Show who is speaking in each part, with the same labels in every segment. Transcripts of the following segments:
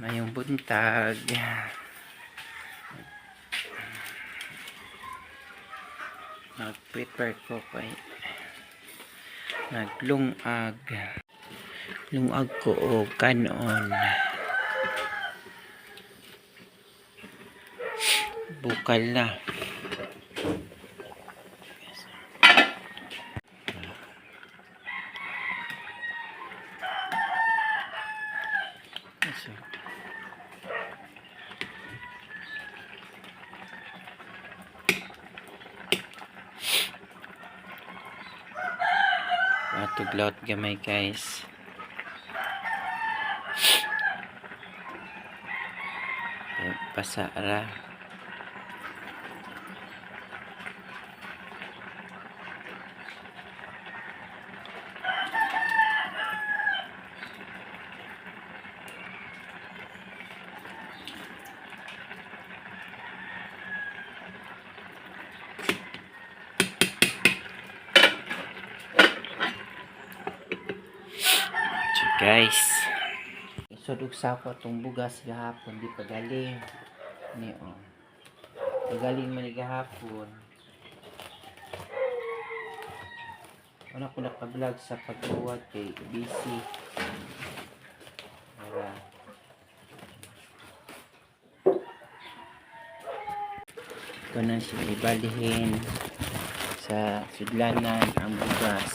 Speaker 1: Mayong buntag. Nag-prepare ko kay naglungag. Lungag ko og kanon. Bukal na. So, Atuglaut gamay, guys. Pasa ra. So guys. So og sako atong bugas gahapon di pagaling. Ni oh. Pagaling man ni gahapon. Wala ko naka-vlog sa pagbuhat kay busy. Wala. Ito na siya ibalihin sa sudlanan ang bugas.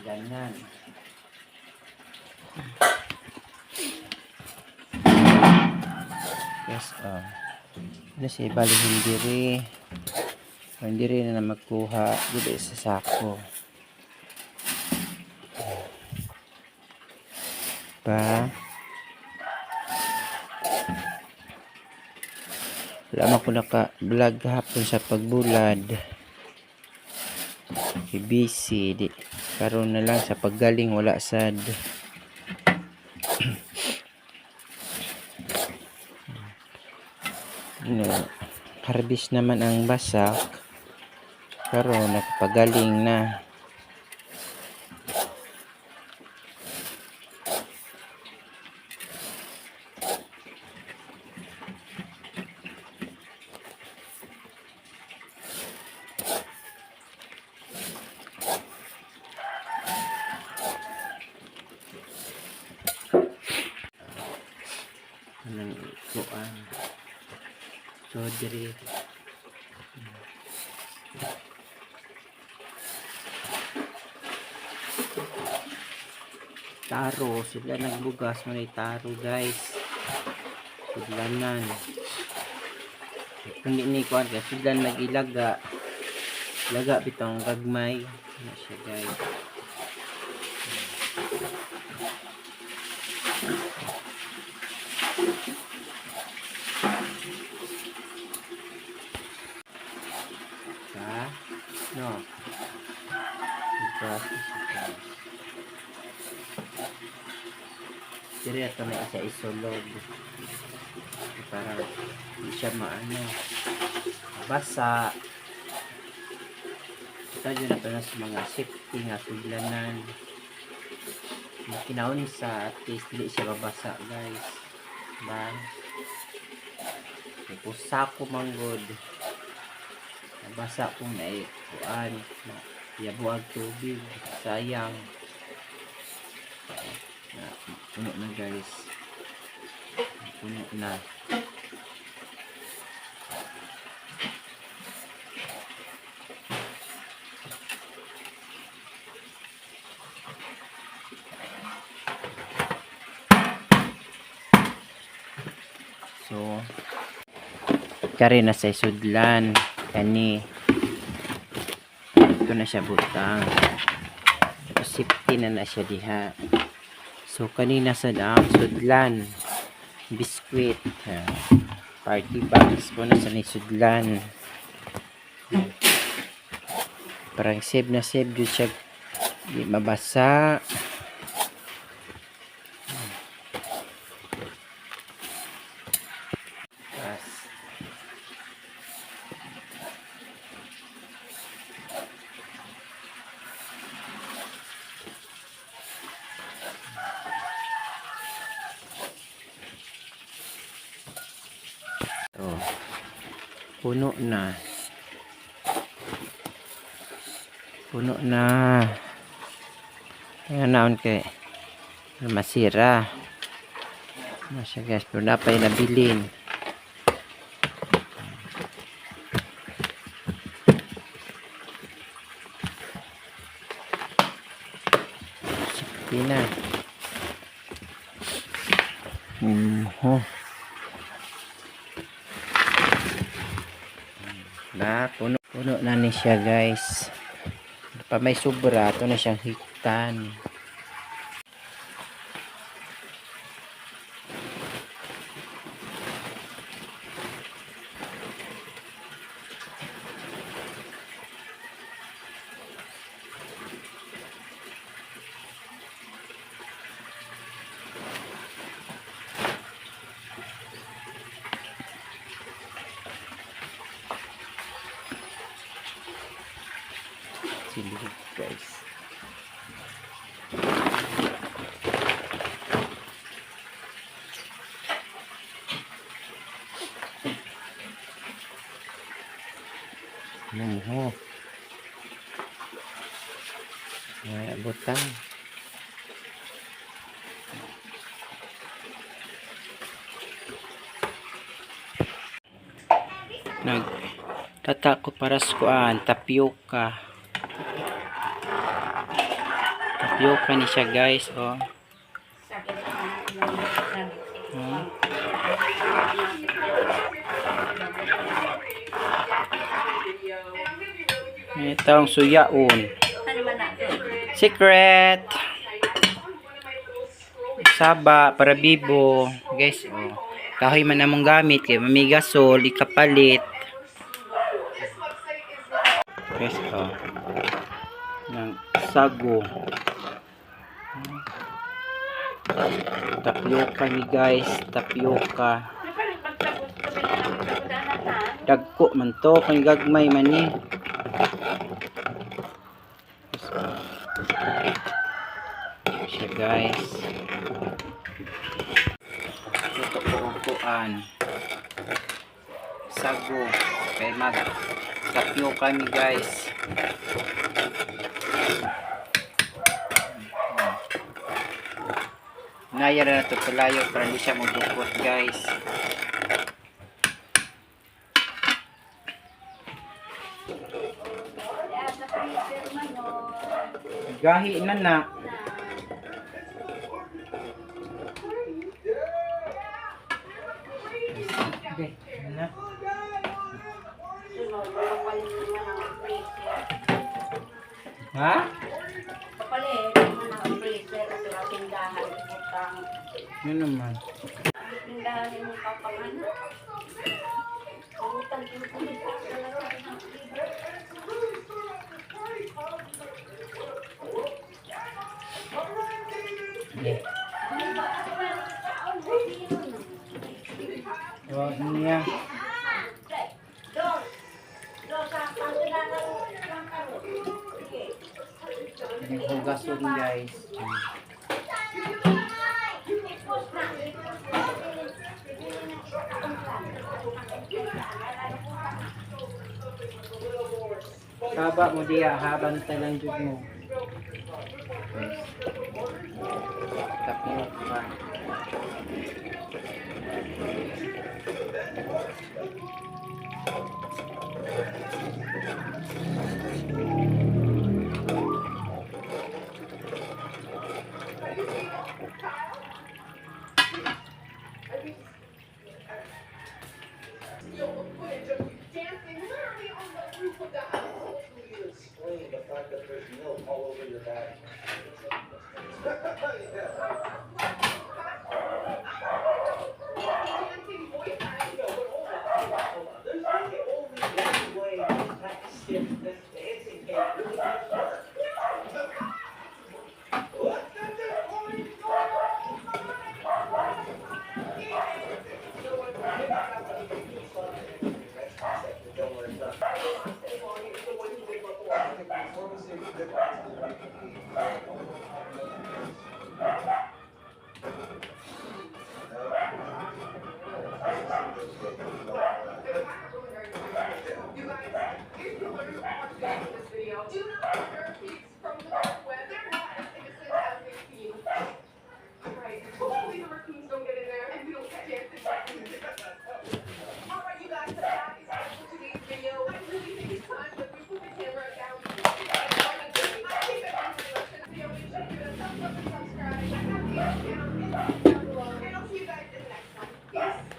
Speaker 1: Sudlanan. Yes, oh. Ano siya ibalihin diri. Hindi rin na magkuha dili sa sako. Pa. Wala man ko naka-vlog hapon sa pagbulad. Kay busy di. Karon na lang sa paggaling, wala sad. No, harvest naman ang basak. Karon nakapagaling na. Anong kuan? So diri taro sila nagbugas mo taro, guys, sudlanan. Kung di ni kuan kay sudlan nagilaga laga bitong gagmay na siya, guys. Sa no bugas siya, guys. Diri ato na isa isulog para di siya maano, basa. Ito yun na na sa mga safety nga sudlanan. Kinaon sa at least dili siya babasa, guys ba. Kung sako manggod nabasa, kung naikuan na yabuag tubig, sayang na. Puno na, guys, puno na. So kari na sa sudlan kani, ito na siya butang. Safety na na siya diha. So kanina sa ang sudlan biskwit, ha, party box po na sa ni sudlan. Parang save na save jud siya. Di mabasa. Tas. Oh. Puno na. Puno na. Kaya naon kay masira. Ano siya, guys, pero napay nabilin. Safety na. Oh. Na, puno, puno na ni siya, guys. Pa may sobra, ito na siyang higtan. Silid, guys. Ano? Ay, butang. Nag tata ko para sa kuan, tapioca. Tapioca ni siya, guys, oh. Ito ang suyaon. Secret! Saba, para bibo. Guys, oh. Kahoy man among gamit kay mamigasol, ikapalit. Guys, oh. Ng sago. Tapioca ni, guys, tapioca. Dagko man to, kung gagmay man ni. Siya, guys. Luto ko og kuan. Sago. Kay mag tapioca mi, guys. Naya na to palayo para hindi siya magdukot, guys. Gahi na na. Okay, na. Ha?
Speaker 2: Papalit, man ang freezer at ang tindahan utang.
Speaker 1: Ano naman?
Speaker 2: Tindahan mo papanganak. Utang yung kumita.
Speaker 1: Okay. Oh, niya. Naghugason, guys. Saba mo diya, habang talang jud mo. Guys. Tapioca.
Speaker 3: Explain the fact that there's milk all over your body. There's really only one way that stiff, this dancing cake.
Speaker 4: You guys, if you learned something in this video, do not order peeks from the dark web. They're not as innocent as they seem. Right. Hopefully the raccoons don't get in there and we don't catch Anthony. Alright, you guys, so that is all for today's video. I really think it's time that we put the camera down. I think that answers the question. Video, make sure to give it a thumbs up and subscribe. I have the other channel in the link down below. And I'll see you guys in the next one. Peace.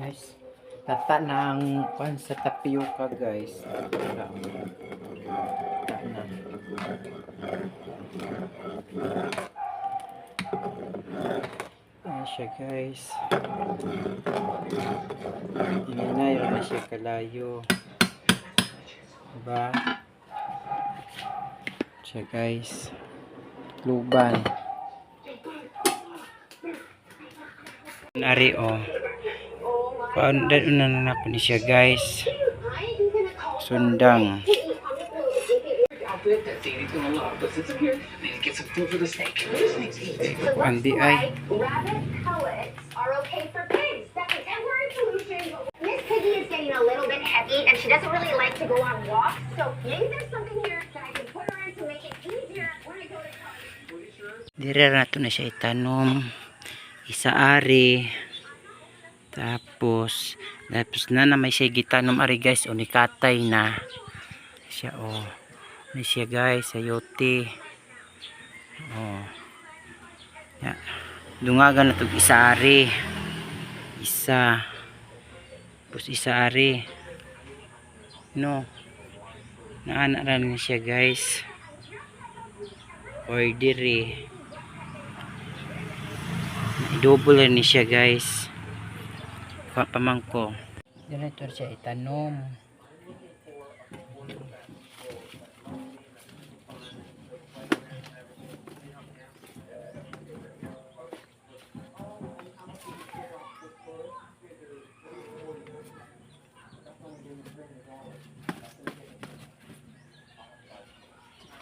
Speaker 1: Guys, tata na ang kwan sa tapioca, guys. Tata na. Ayan siya, guys. Ininay na siya kalayo. Diba? Siya, guys. Luban. Ari oh. Paundan na na ko ni siya, guys. Sundang.
Speaker 5: Outfit that Sadie's gonna love. But since I'm here, I need to get some food for the snake. What do snakes eat?
Speaker 4: So
Speaker 1: Kuan
Speaker 4: looks
Speaker 1: di ay.
Speaker 4: like rabbit pellets are okay for pigs. That's a temporary solution. Miss Piggy is getting a little bit heavy and she doesn't really like to go on walks. So maybe there's something here that I can put her in to make it easier when I go to Target.
Speaker 1: Dire na to na siya itanom. Isa ari. Tapos, tapos na na may siya gitanom ari, guys, o nikatay na. Siya oh. Ni siya, guys, sayote. Oh. Ya. Dungagan na tog isa ari. Isa. Tapos isa ari. No. Naana ra ni siya, guys. Or dire. I-double ni siya, guys. Pamangko. Ganito siya itanom.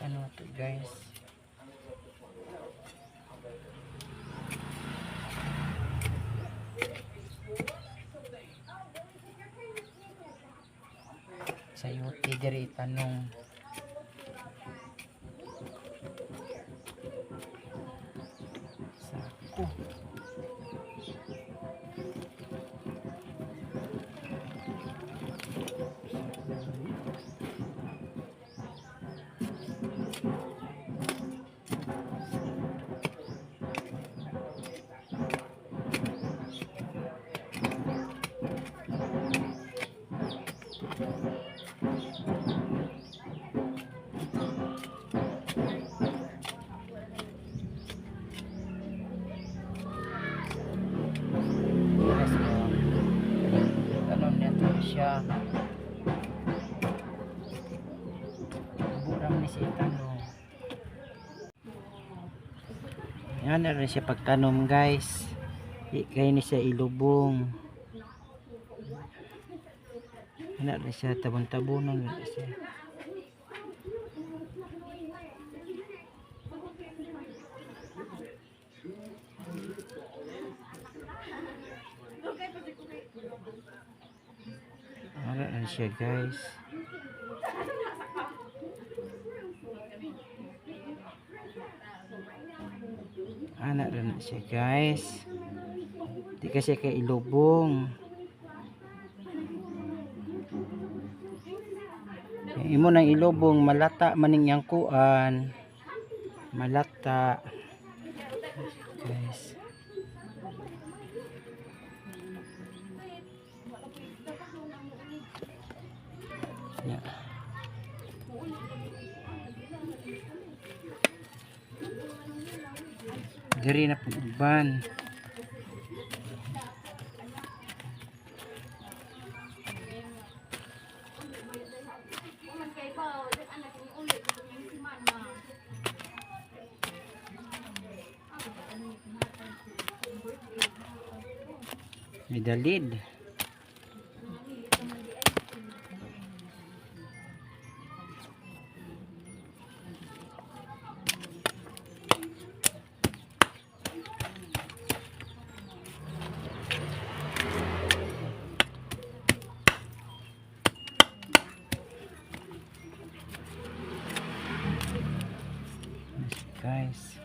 Speaker 1: Ano to, guys? Sayote diri itanong. Sako. Guys, oh. Tanom niya to siya. Buram ni siya itanom. Yan na rin siya pagtanom, guys. Di kayo ni siya ilubong. Yan na rin siya tabon-tabonon na rin siya. Wala na siya, guys. Ana rin na siya, guys. Di kasi kay ilubong. Yung imo nang ilubong, malata maning yang kuan. Malata. Guys. Yeah. Diri na pong uban. May dalid. Guys.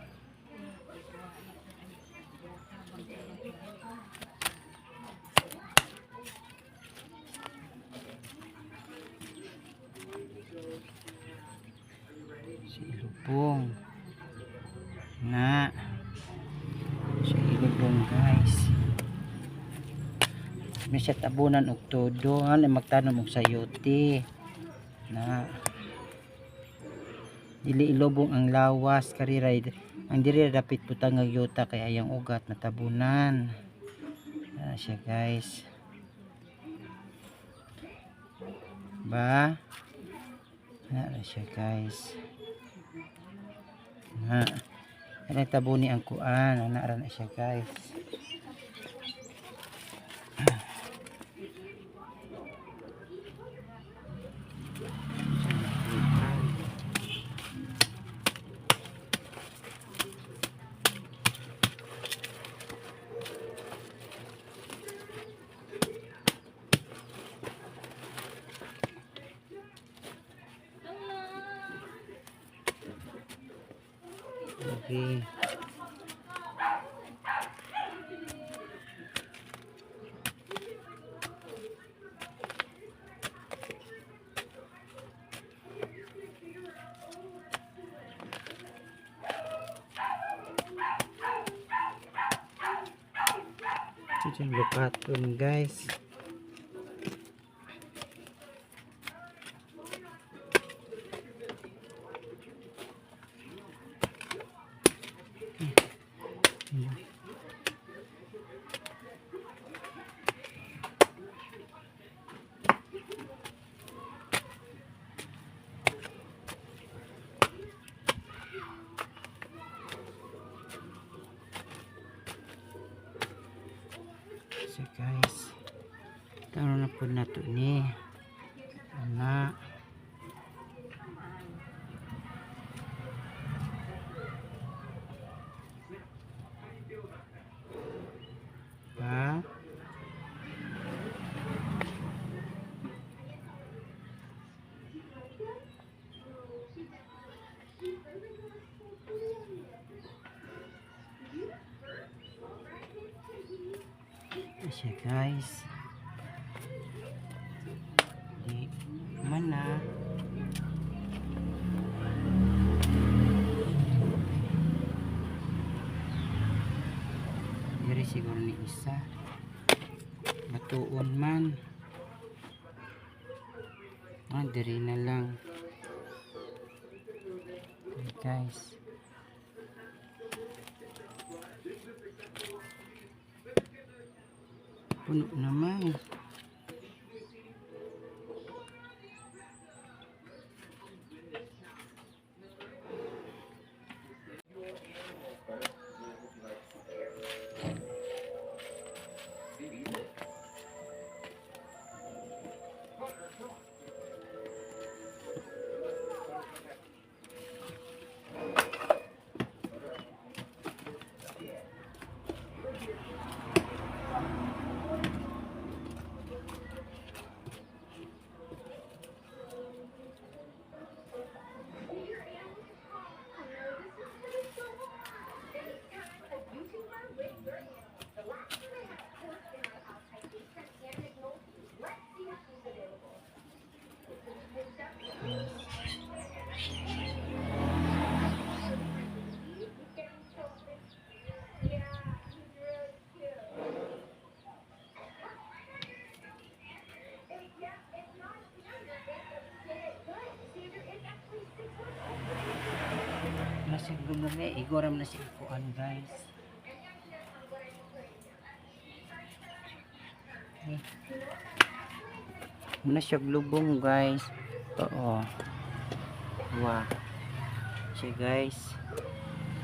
Speaker 1: Si Ilubong. Na. Si Ilubong, guys. May siya tabunan og todo, ano magtanom og sayote. Na dili ilobong ang lawas kariray ang diri dapit putang nga yuta kay ayang ugat natabunan. Na siya guys. Ba? Na siya guys. Na. Ano tabuni ang kuan, ana ra na siya guys. Okay. Ito yung lukaton guys. So guys, taro na po na to ni. Ana. Ha? Siya guys. Di mana. Diri siguro ni isa. Batuon man. Ah, diri na lang. Okay, guys. Puno naman. Nasa gumame, igoram na si kuan guys. Eh. Muna siya lubong guys. Oo. Wa. Siya guys.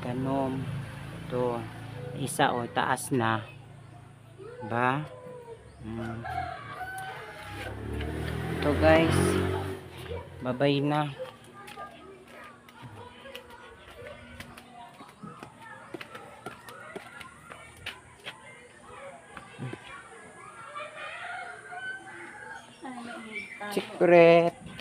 Speaker 1: Tanom. To. Isa o taas na. Ba? Mm. Ito guys. Babay na.
Speaker 2: Ay, may
Speaker 1: Secret.